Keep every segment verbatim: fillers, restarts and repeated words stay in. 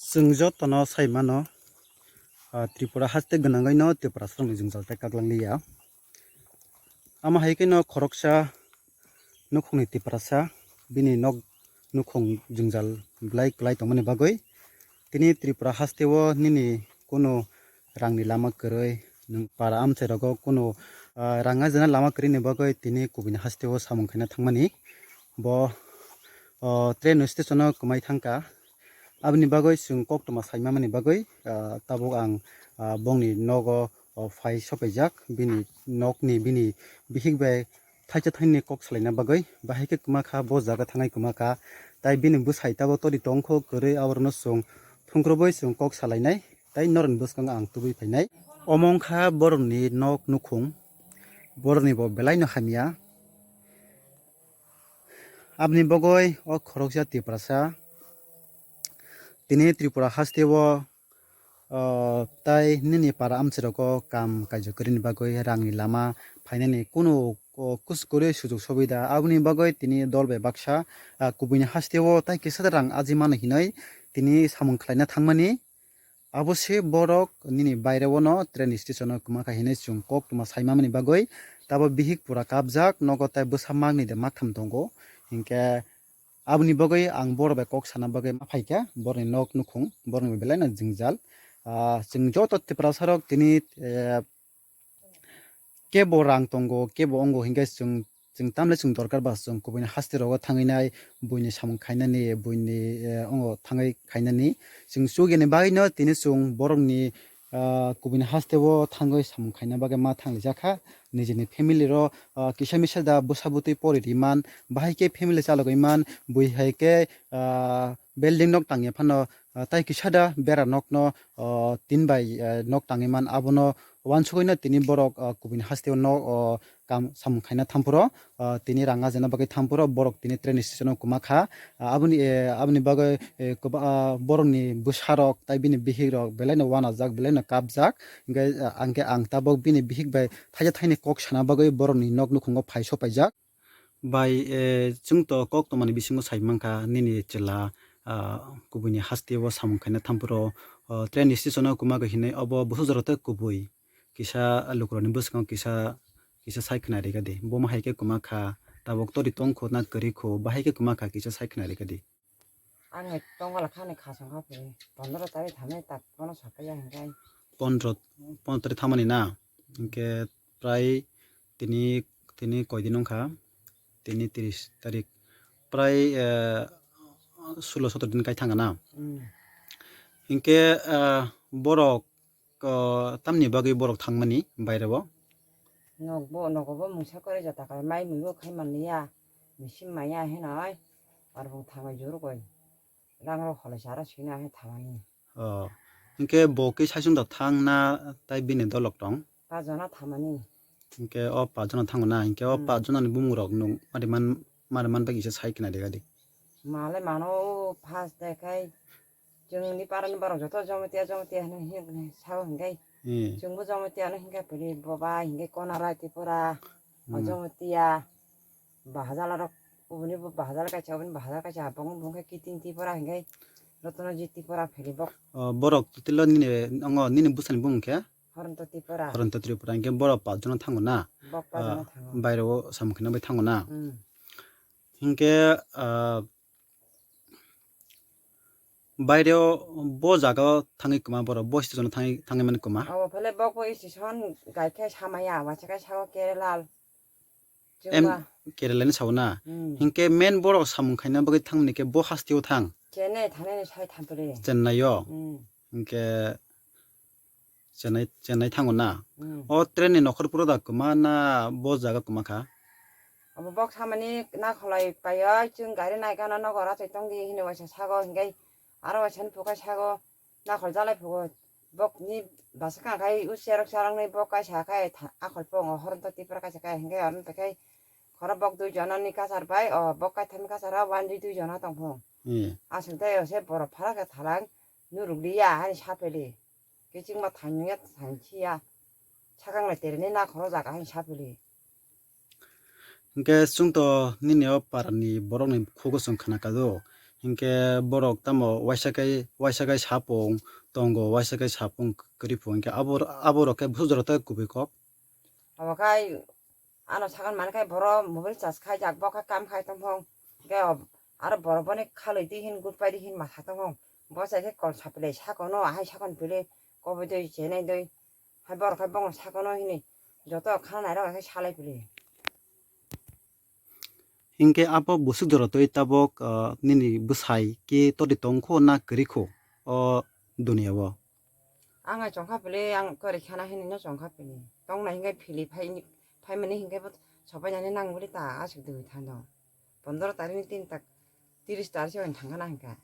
Chwng jotono sai mano, ah, Tripura haste gwnangwi no Tiprasarokni jwngjal tei kaklang liya. Amo hai khe no khoroksa nukhungni Tiprasa bini nok nukhung jwngjal belai kwlai tongmani bagwi tini Tripura hasteo nini kunu rangni lama kwrwi, nwng para amchairogo kunu, ah, rang ajina lama kwrwini bagwi tini kubuini hasteo samung khaina thangmani. Bo, o, train station o kwmai thangkha. Aboni bagwi chwng koktwma saimamani bagwi, ah, tabuk ang, ah, bongni nogo, o, phai sopaijak. Bini nokni, bini bihik bai thaisa thaini kok salaina bagwi. Bahai khe kwma kha, bo jaga thangwi kwma kha. Tai bini bwsai tabuk tori tongkho kwrwi, aborokno chwng thungkrubwi chwng kok salainai. Tai norokni bwskango ang tubui phainai. Omo wngkha borokni nok nukhung. Borokni bo belai no hamya. Aboni bagwi o khoroksa Tiprasa tini Tripura hasteo, o, tai nini para amchairogo kam kaijo kwrwini bagwi rangni lama phainani kunu, o, kus kwrwi sujok subida. Aboni bagwi tini dol bai baksa, a, kubuini hasteo tai kisa rang aji mano hinwi tini samung khlaina thangmani. Abo se borok nini baireo no train station o kwma kha hinwi chwng koktwma saimamani bagwi. Tabo bihik pura kapjak, nogo tai bwsa maknwi de maktham tongo. Hinkhe aboni bagwi ang borok bai kok sana bagwi ma phaikha, borokni nok nukhung, borokni belai no jwngjal. Ah, chwng joto Tiprasarok tini, eh, kebo rang tongo, kebo ongo hinkhe chwng, chwng tamle chwng dorkar ba chwng kubuini haste rogo thangwi nai, buini samung khainani, buini, eh, ongo thangwi khainani. Chwng chugini bagwino tini chwng borokni, ah, kubuini hasteo thangwi samung khaina bagwi ma thanglijak kha. Nijini family ro, ah, kisa misa da bwsa bwtwi pori riman, bahai khe family chalogwi man, bui hai khe, ah, building nok tangya phano, ah, tai kisa da bera nokno, ah, tin bai, ah, nok tangwi man, abono wansugwino tini borok, ah, kubuini hasteo no, ah, kam samung khaina thampuro, ah, tini rang ajina bagwi thampuro, borok tini train station o kwma kha. Ah, aboni, eh, aboni bagwi, eh, kwba-, ah, borokni bwsarok tai bini bihikrok belai no wanajak, belai no kapjak. Hinkhe, ah, hinkhe ang tabok bini bihik bai thaisa thaini kok sana bagwi borokni nok nukhungo phai sopaijak. Bai, eh, chwng to kok tongmani bisingo sai mankha, nini chwla, ah, kubuini hasteo samung khaina thampuro, oh, train station o kwma kha hinwi obo busu jora tei kubui kisa lukurokni bwskango kisa, kisa sai khna rikha di. Bomo hai khe kwma kha, tabuk tori tongkho na kwrwikho, bahai khe kwma kha kisa sai khna rikha di. Ang tongo la khani khasong kha phiri, pondro tarik thani tak bono sapaiya hinkhe. Pondro, pondro tarik thangmani na? Hinkhe prai tini, tini koi din wngkha? Tini tris tarik. Prai, eh, sulo sotro din kai thangkha na? Hmm. Hinkhe, eh, borok, eh, tamni bagwi borok thangmani bairebo? Nokbo, nogobo mungsa kore jata khe mai muibo khai manliya, misi maya hinoi, aro bo thangwi juru koi. Rang rok holai sara sina hai thamani. Oh. Hinkhe bo khe saichung da thang na tai bini dolok tong? Pajona thamani. Hinkhe o pajona thango na, hinkhe o Hmm. Pajona ni bumung rok nung mari man, mari man bai kisa sai khna rega di. Male mano first de khai chwngni parani borok joto Jamatia, Jamatia hwnwi sao hinkhe. Hmm. Chwngbo Jamatia no hinkhe pili boba hinkhe Konarai Tripura, o Hmm. Jamatia. Bahajala rok, ubuni bo bahajala kaisa, ubuni bahajala kaisa, bong bong khe kiting Tripura hinkhe Rotnojit Tripura pheli bok. O, borok tilo nini, ongo nini bwsani bumung khe? Horonto Tripura. Horonto Tripura, hinkhe borok pajona thango na? Bok pajona Ah, thango. Baireo samung khaina bai thango na? Hmm. Hinkhe, ah, baireo bo jaga o thangwi kwma borok, bo station o thangwi, thangwi mani kwma? Abo phele bok bo station gai khe samaya, waisa khe sao Kerala. Em, Chwngma. Kerala ni sao na? Hmm. Hinkhe main borok samung khaina bagwi thangmani khe bo hasteo thang? Chennai thangnani sai thampili. Chennai o? Hmm. Hinkhe Chennai, Chennai thango na? Hmm. O train ni nokhor puro da kwma na bo jaga kwma kha? Abo bok samani nakholai paio, chwng gari naikha no nogo ratai tongdi hinwi waisa sago, hinkhe aro waisa ni phukai sago, nakhol jalai phugo. Bok ni basa kha khai u cherok cherok ni bok kaisa khai tha-, akhol pongo Horonto Tripura kaisa khai hinkhe aro tei khai khoro bok dui jona ni kachar bai o bok kaitham ni kachar o wandi dui jona tong phung. Hmm. Aswk tei o se borok phara khe thalang nuruk liya hani sapeli. Kiching ma thang ya thang chiya. Sakang le tere ni nakhoro jaga hani sapeli. Hinkhe chwng to nini o parani borokni khugo chwng khna kado. Hinkhe borok tamo waisa khe, waisa khe sapung tongo, waisa khe sapung kwrwi phung. Hinkhe abo, abo rok khe busu jora tei kubui kok. Abo khai ano sakon mani khai borok mobile charge khai jak, bo khai kam khai tong phung. Hinkhe aro borok boni khalwi di hin, good pai di hin ma sa tong phung. Bo chai khe kol sapilai sakono, ahai sakon pili koboi doi chenai doi. Hai borok khai bongno sakono hini joto khana nairok hai salai pili. Hinkhe abo busuk jora twi tabok, ah, nini bwsai khe todi tongkho na kwrwikho o duniya o? Ang ai chongkha pili, ang kwrwi khana hinwi no chongkha pili. Tongna hinkhe phili phai, phaimani hinkhe bo sopainani nang bwli ta aswk dui thano. Pondro tarikni tin tak, tiris tarik se thangkhana hinkhe.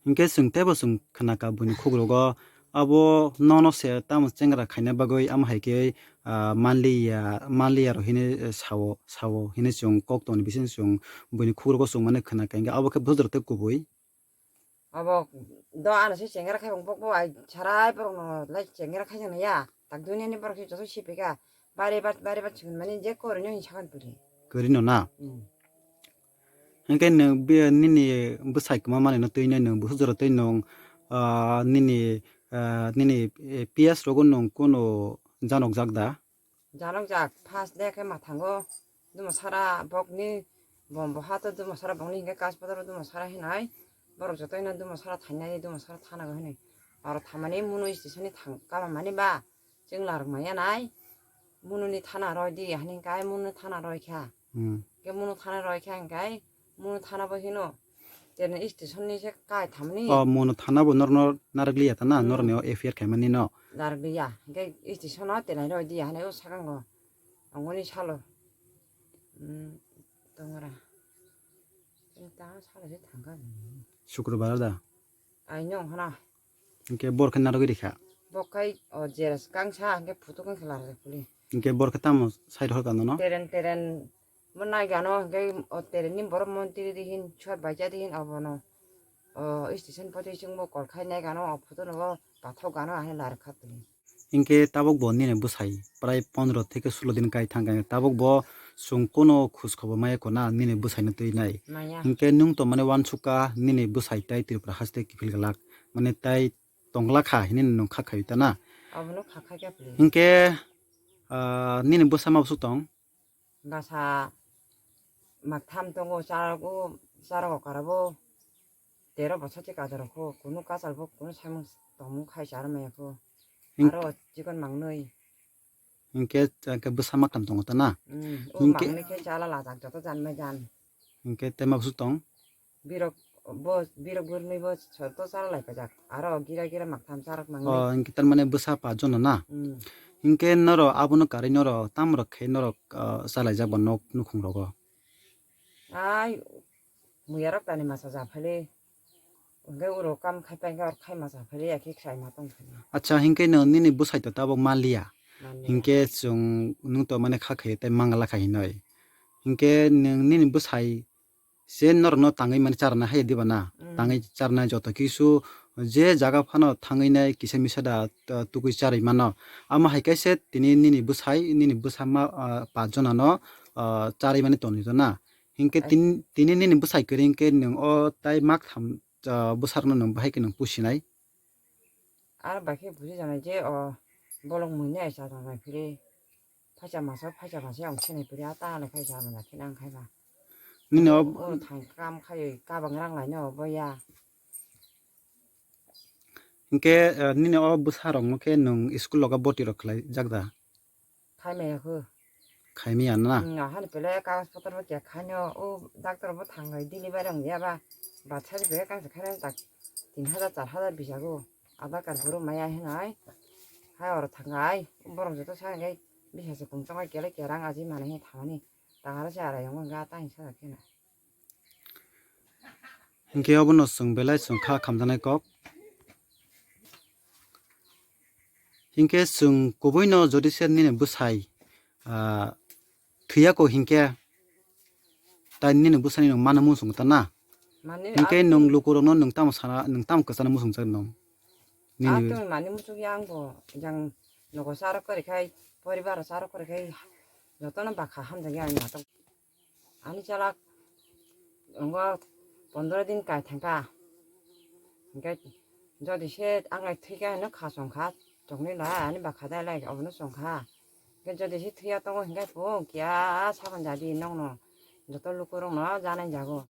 Hinkhe chwng teibo chwng khnakha buini khugrogo, abo nono se tamo chengra khaina bagwi, amo hai khe, ah, manliya, manliya rok hinwi, eh, sao, sao hinwi chwng kok tongni bising chwng buini khugrogo chwng mani khnakha, hinkhe abo khe bwsajwk tei kubui. Abo do ano se chengra khai bok bo ai sarai borokno lai chengra khai jana ya, tak duniani borok se joto sipika. Bari bat, bari bat chikon mani je kwrwino hin sakhan pili. Kwrwino na? Hmm. Hinkhe nwng bi-, nini bwsai kwma manino twi nai nwng busu jora twi nwng, ah, nini, ah, nini, eh, P S rogo nwng kuno janok jak da? Janok jak, first day khe mathango dumo sara bokni bom bo hato dumo sara bokni hinkhe kaspadoro dumo sara hinai. Borok jotoino dumo sara thainai, dumo sara thanago hinwi. Aro thamani munu station ni thang kama mani ba. Chwng larok maya nai, mununi thana roi di, hwnwi kai munu thana roi kha. Hmm. Ke munu thana roi kha, hwnwi kai munu thana bo hino. Tene station ni se kai thamni. O, munu thana bo norno narwk liya ta na, hmm, norni o F I R khaimani no. Narwk liya, hwnkhe station o tene roi di, hwnwi o sakango. Ongoni salo. Hmm, tongra. Tene ta salo se thangka. Sukrobar da. Ai nong hana. Hinkhe bor khe narwgwi rikha. Bo khai o jeres kangsa hinkhe phutu kangsa lar rikha puli. Hinkhe bor khe tamo side hor kano no? Teren teren mo nai gano hinkhe o teren ni borok montri di hin chwr baija di hin obono. O station poti chwngbo kol khai nai gano o photo no bo pathok gano ahai lar kha puli. Hinkhe tabuk bo nini bwsai prai pondro theke sulo din kai thang kha, tabuk bo chwng kuno khoj khobor maya kho na nini bwsai no twi nai. Maya. Hinkhe nwng to mane uansukha nini bwsai tai Tripura haste kiphil glak, mane tai tong glak kha hinwi nwng kha khai ta na. Abono kha khai kha pli. Hinkhe, ah, nini bwsa ma bwswk tong? Bwsa mak tham tongo, charago, charago karabo. Tero bosor se kajaro kho, kunu kachal bo kunu samung tongmung khai chara maya kho. Hing- Aro chikon mangnoi. Hinkhe, hinkhe bwsa maktam tongo ta na? Hmm, o hinkhe mangnoi khe chala lajak joto jan mai jan. Hinkhe tei ma bwswk tong? Birok bo, birok bwrwnwi bo joto chala lai pajak. Aro gira gira maktam charak mangnoi. O, hinkhe tar mane bwsa pa jono na? Hmm. Hinkhe norok abono karwi norok tamrok khe norok, ah, chalaijak bo nok nukhung rogo? Ai, muyarok tani masa japhali. Hwnkhe uro kam khai paikha, oro khai masa phali, ya khe khwlai ma tong phali. Acha, hinkhe nwng nini bwsai to tabuk manliya. Manliya. Hinkhe chwng nwng to mane kha khe tei mangala kha hinoi. Hinkhe nwng nini bwsai se norokno tangwi mani charana hai diba na? Mm. Tangwi charnai joto kisu je jaga phano thangwi nai kisa misa da, uh, tukui charwi mano. Amo hai khe se tini nini bwsai, nini bwsa ma, uh, pach jona no, uh, charwi mani tonwi to na. Hinkhe ai tin-, tini nini bwsai kwrwi hinkhe nwng o tai mak tham, ah, bwsarokno nwng bahai khe nwng pusinai? Aro bai khe buji janai je o bolong mui nai cha janai phiri. Phaisa masa, phaisa masa ang sinai phiri, a ta le khai cha manya khe nang khai ba. Nini o o thang kam khai kabang rang lai no bo ya. Hinkhe, ah, nini o bwsarokno khe nwng school loga boti rok khlai jak da? Khai maya kho. Khai maya na? Hmm, ahani pele kagoj potro bo khe khaino, o doctor bo thangai delivery wng ya ba. Bathari pele kangsa khaino tak tin hajar char hajar bisago. Aadhaar card boro maya hinai. Hai oro thangai. Borok joto sa hingai bisa se kung chongai kele kerang aji mane hin thamani. Tangara se arai yong ga ta hin sa khena. Hinkhe obono chwng belai chwng kha khamjaknai kok. Hinkhe chwng kubuino jodi se nini bwsai, ah, thwiya kho hinkhe tai nini bwsani nwng mano muchung ta na? Mani hinkhe ang nwng lukurokno nwng tamo sana, nwng tamo kwchana muchungjak nwng? Nini a tongni mani muchung ya ang bo jang nogo charok kwrwi khai, poribar charok kwrwi khai jotono bakha hamjakya ang natok. Ani chalak wngkha Pondro din kai thangkha. Hingke jodi se ang lai thwikha hino kha chongkha, chongni lai ani bakha dai lai obono chongkha. Hingke jodi se thwiya tongo hingke bo kiya sakon jadi nokno joto lukurokno janai jago.